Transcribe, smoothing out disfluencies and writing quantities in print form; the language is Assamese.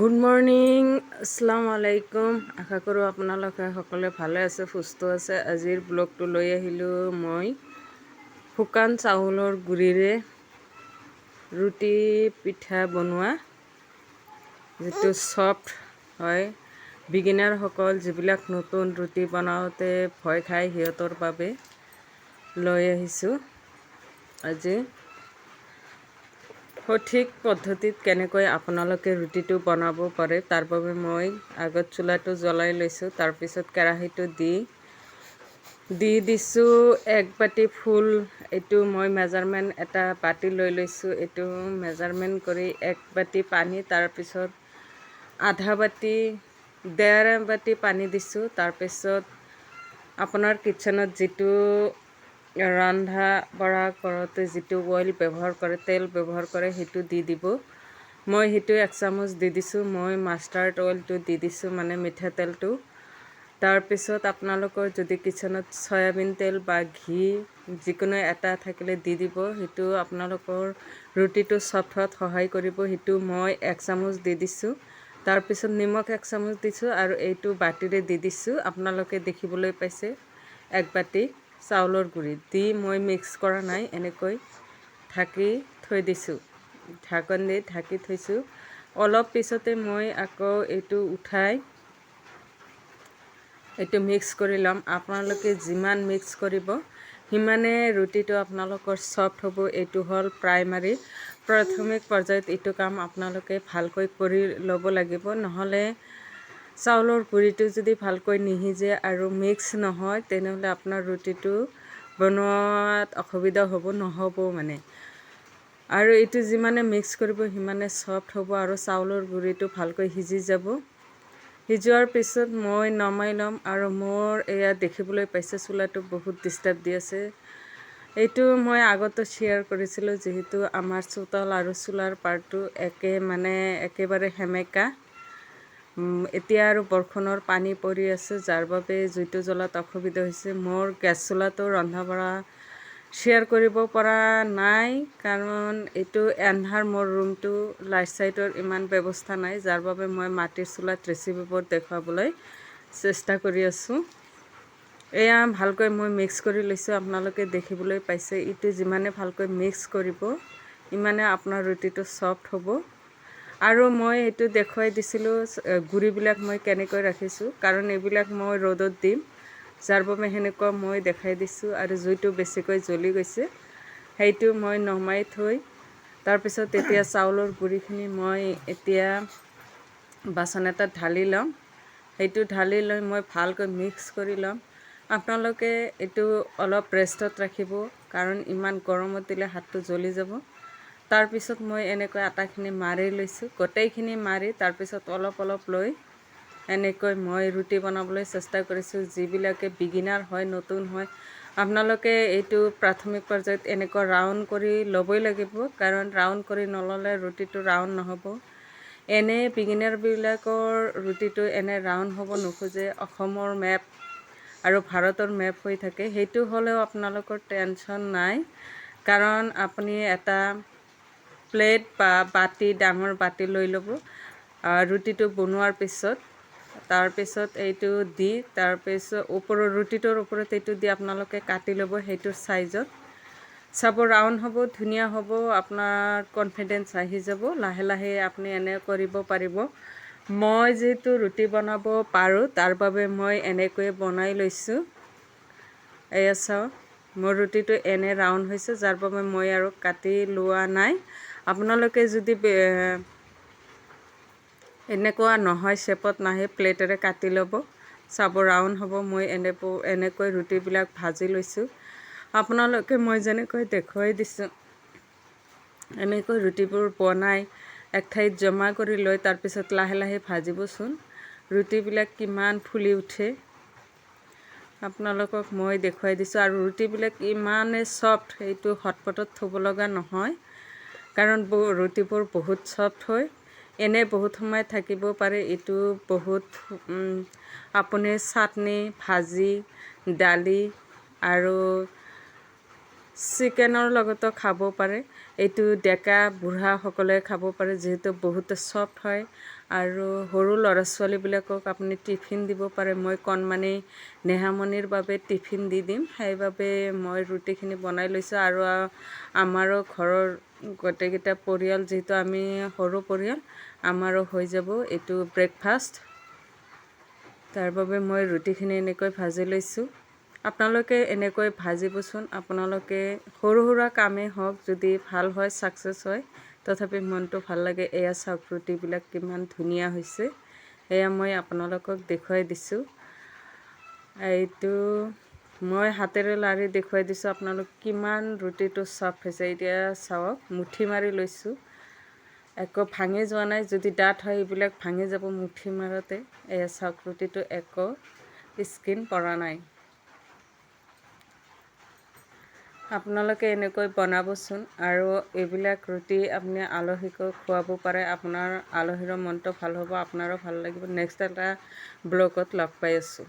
গুড মৰ্ণিং, আসসালামু আলাইকুম। আশা কৰোঁ আপোনালোকে সকলোৱে ভালে আছে, সুস্থ আছে। আজিৰ ব্লগটো লৈ আহিলোঁ মই শুকান চাউলৰ গুড়িৰে ৰুটি পিঠা বনোৱা, যিটো ছফ্ট হয়। বিগিনাৰসকল, যিবিলাক নতুন ৰুটি বনাওঁতে ভয় খায়, সিহঁতৰ বাবে লৈ আহিছোঁ আজি সঠিক পদ্ধতিত কেনেকৈ আপোনালোকে ৰুটিটো বনাব পাৰে। তাৰ বাবে মই আগত চুলাটো জ্বলাই লৈছোঁ। তাৰপিছত কেৰাহীটো দি দি দিছোঁ এক বাতি ফুল। এইটো মই মেজাৰমেণ্ট এটা বাতি লৈ লৈছোঁ। এইটো মেজাৰমেণ্ট কৰি এক বাতি পানী, তাৰপিছত আধা বাতি, ডেৰ বাতি পানী দিছোঁ। তাৰপিছত আপোনাৰ কিটচেনত যিটো ৰন্ধা বঢ়া কৰোঁতে যিটো অইল ব্যৱহাৰ কৰে, তেল ব্যৱহাৰ কৰে, সেইটো দি দিব। মই সেইটো এক চামুচ দি দিছোঁ। মই মাষ্টাৰ্ড অইলটো দি দিছোঁ, মানে মিঠাতেলটো। তাৰপিছত আপোনালোকৰ যদি কিটচেনত চয়াবিন তেল বা ঘি যিকোনো এটা থাকিলে দি দিব। সেইটো আপোনালোকৰ ৰুটিটো চফ্ট হোৱাত সহায় কৰিব। সেইটো মই এক চামুচ দি দিছোঁ। তাৰপিছত নিমখ এক চামুচ দিছোঁ আৰু এইটো বাতিৰে দি দিছোঁ। আপোনালোকে দেখিবলৈ পাইছে, এক বাতি চাউলৰ গুড়ি দি মই মিক্স কৰা নাই, এনেকৈ ঢাকি থৈ দিছোঁ। ঢাকন দি ঢাকি থৈছোঁ। অলপ পিছতে মই আকৌ এইটো উঠাই এইটো মিক্স কৰি ল'ম। আপোনালোকে যিমান মিক্স কৰিব, সিমানে ৰুটিটো আপোনালোকৰ ছফ্ট হ'ব। এইটো হ'ল প্ৰাইমাৰী, প্ৰাথমিক পৰ্যায়ত এইটো কাম আপোনালোকে ভালকৈ কৰি ল'ব লাগিব। নহ'লে চাউলৰ গুড়িটো যদি ভালকৈ নিসিজে আৰু মিক্স নহয়, তেনেহ'লে আপোনাৰ ৰুটিটো বনোৱাত অসুবিধা হ'ব, নহ'ব মানে। আৰু এইটো যিমানে মিক্স কৰিব, সিমানে ছফ্ট হ'ব আৰু চাউলৰ গুড়িটো ভালকৈ সিজি যাব। সিজোৱাৰ পিছত মই নমাই ল'ম। আৰু মোৰ এয়া দেখিবলৈ পাইছে, চোলাটো বহুত ডিষ্টাৰ্ব দি আছে। এইটো মই আগতো শ্বেয়াৰ কৰিছিলোঁ, যিহেতু আমাৰ চোতাল আৰু চোলাৰ পাৰটো একে, মানে একেবাৰে সেমেকা। এতিয়া আৰু বৰষুণৰ পানী পৰি আছে, যাৰ বাবে জুইটো জ্বলাত অসুবিধা হৈছে। মোৰ গেছ চোলাটো ৰন্ধা বঢ়া শ্বেয়াৰ কৰিব পৰা নাই, কাৰণ এইটো এন্ধাৰ মোৰ ৰুমটো, লাইট চাইটৰ ইমান ব্যৱস্থা নাই, যাৰ বাবে মই মাটিৰ চোলাত ৰেচিপিবোৰ দেখুৱাবলৈ চেষ্টা কৰি আছোঁ। এয়া ভালকৈ মই মিক্স কৰি লৈছোঁ, আপোনালোকে দেখিবলৈ পাইছে। ইটো যিমানে ভালকৈ মিক্স কৰিব, ইমানে আপোনাৰ ৰুটিটো ছফ্ট হ'ব। আৰু মই এইটো দেখুৱাই দিছিলোঁ গুড়িবিলাক মই কেনেকৈ ৰাখিছোঁ, কাৰণ এইবিলাক মই ৰ'দত দিম, যাৰ বাবে সেনেকুৱা মই দেখাই দিছোঁ। আৰু জুইটো বেছিকৈ জ্বলি গৈছে, সেইটো মই নমাই থৈ তাৰপিছত এতিয়া চাউলৰ গুড়িখিনি মই এতিয়া বাচন এটাত ঢালি ল'ম। সেইটো ঢালি লৈ মই ভালকৈ মিক্স কৰি ল'ম। আপোনালোকে এইটো অলপ ৰেষ্টত ৰাখিব, কাৰণ ইমান গৰমত দিলে হাতটো জ্বলি যাব। তাৰপিছত মই এনেকৈ আটাখিনি মাৰি লৈছোঁ। গোটেইখিনি মাৰি তাৰপিছত অলপ অলপ লৈ এনেকৈ মই ৰুটি বনাবলৈ চেষ্টা কৰিছোঁ। যিবিলাকে বিগিনাৰ হয়, নতুন হয়, আপোনালোকে এইটো প্ৰাথমিক পৰ্যায়ত এনেকুৱা ৰাউণ্ড কৰি ল'বই লাগিব, কাৰণ ৰাউণ্ড কৰি নল'লে ৰুটিটো ৰাউণ্ড নহ'ব। এনে বিগিনাৰবিলাকৰ ৰুটিটো এনে ৰাউণ্ড হ'ব নোখোজে, অসমৰ মেপ আৰু ভাৰতৰ মেপ হৈ থাকে। সেইটো হ'লেও আপোনালোকৰ টেনশ্যন নাই, কাৰণ আপুনি এটা প্লেট বা বাতি, ডাঙৰ বাতি লৈ ল'ব ৰুটিটো বনোৱাৰ পিছত। তাৰপিছত এইটো দি, তাৰপিছত ওপৰৰ ৰুটিটোৰ ওপৰত এইটো দি আপোনালোকে কাটি ল'ব সেইটোৰ চাইজত। চাব, ৰাউণ্ড হ'ব, ধুনীয়া হ'ব, আপোনাৰ কনফিডেঞ্চ আহি যাব। লাহে লাহে আপুনি এনে কৰিব পাৰিব। মই যিহেতু ৰুটি বনাব পাৰোঁ, তাৰ বাবে মই এনেকৈয়ে বনাই লৈছোঁ। এয়া চাওক, মোৰ ৰুটিটো এনে ৰাউণ্ড হৈছে, যাৰ বাবে মই আৰু কাটি লোৱা নাই। আপোনালোকে যদি এনেকুৱা নহয়, শ্বেপত নাহে, প্লেটেৰে কাটি ল'ব, চাব ৰাউণ্ড হ'ব। মই এনেকৈ ৰুটিবিলাক ভাজি লৈছোঁ। আপোনালোকে মই যেনেকৈ দেখুৱাই দিছোঁ, এনেকৈ ৰুটিবোৰ বনাই এক ঠাইত জমা কৰি লৈ তাৰপিছত লাহে লাহে ভাজিবচোন, ৰুটিবিলাক কিমান ফুলি উঠে। আপোনালোকক মই দেখুৱাই দিছোঁ। আৰু ৰুটিবিলাক ইমানেই ছফ্ট, সেইটো হটপটত থ'ব লগা নহয়, কাৰণ ৰুটিবোৰ বহুত ছফ্ট হয়। এনে বহুত সময় থাকিব পাৰে। এইটো বহুত আপুনি চাটনি, ভাজি, দালি আৰু চিকেনৰ লগতো খাব পাৰে। এইটো ডেকা বুঢ়া সকলোৱে খাব পাৰে, যিহেতু বহুত ছফ্ট হয় আৰু সৰু ল'ৰা ছোৱালীবিলাকক আপুনি টিফিন দিব পাৰে। মই কণমানি নেহামণিৰ বাবে টিফিন দি দিম, সেইবাবে মই ৰুটিখিনি বনাই লৈছোঁ। আৰু আমাৰো ঘৰৰ গোটেইকেইটা পৰিয়াল, যিহেতু আমি সৰু পৰিয়াল, আমাৰো হৈ যাব এইটো ব্ৰেকফাষ্ট। তাৰ বাবে মই ৰুটিখিনি এনেকৈ ভাজি লৈছোঁ। আপোনালোকে এনেকৈ ভাজিবচোন। আপোনালোকে সৰু সুৰা কামেই হওক, যদি ভাল হয়, ছাকচেছ হয়, তথাপি মনটো ভাল লাগে। এয়া চাওক, ৰুটিবিলাক কিমান ধুনীয়া হৈছে। এয়া মই আপোনালোকক দেখুৱাই দিছোঁ। এইটো মই হাতেৰে লাৰি দেখুৱাই দিছোঁ আপোনালোক, কিমান ৰুটিটো চফ্ট হৈছে। এতিয়া চাওক, মুঠি মাৰি লৈছোঁ, একো ভাঙি যোৱা নাই। যদি ডাঠ হয়, এইবিলাক ভাঙি যাব মুঠি মাৰোঁতে। এয়া চাওক, ৰুটিটো একো স্কিন পৰা নাই। আপোনালোকে এনেকৈ বনাবচোন আৰু এইবিলাক ৰুটি আপুনি আলহীকো খুৱাব পাৰে। আপোনাৰ আলহীৰো মনটো ভাল হ'ব, আপোনাৰো ভাল লাগিব। নেক্সট এটা ব্লগত লগ পাই আছোঁ।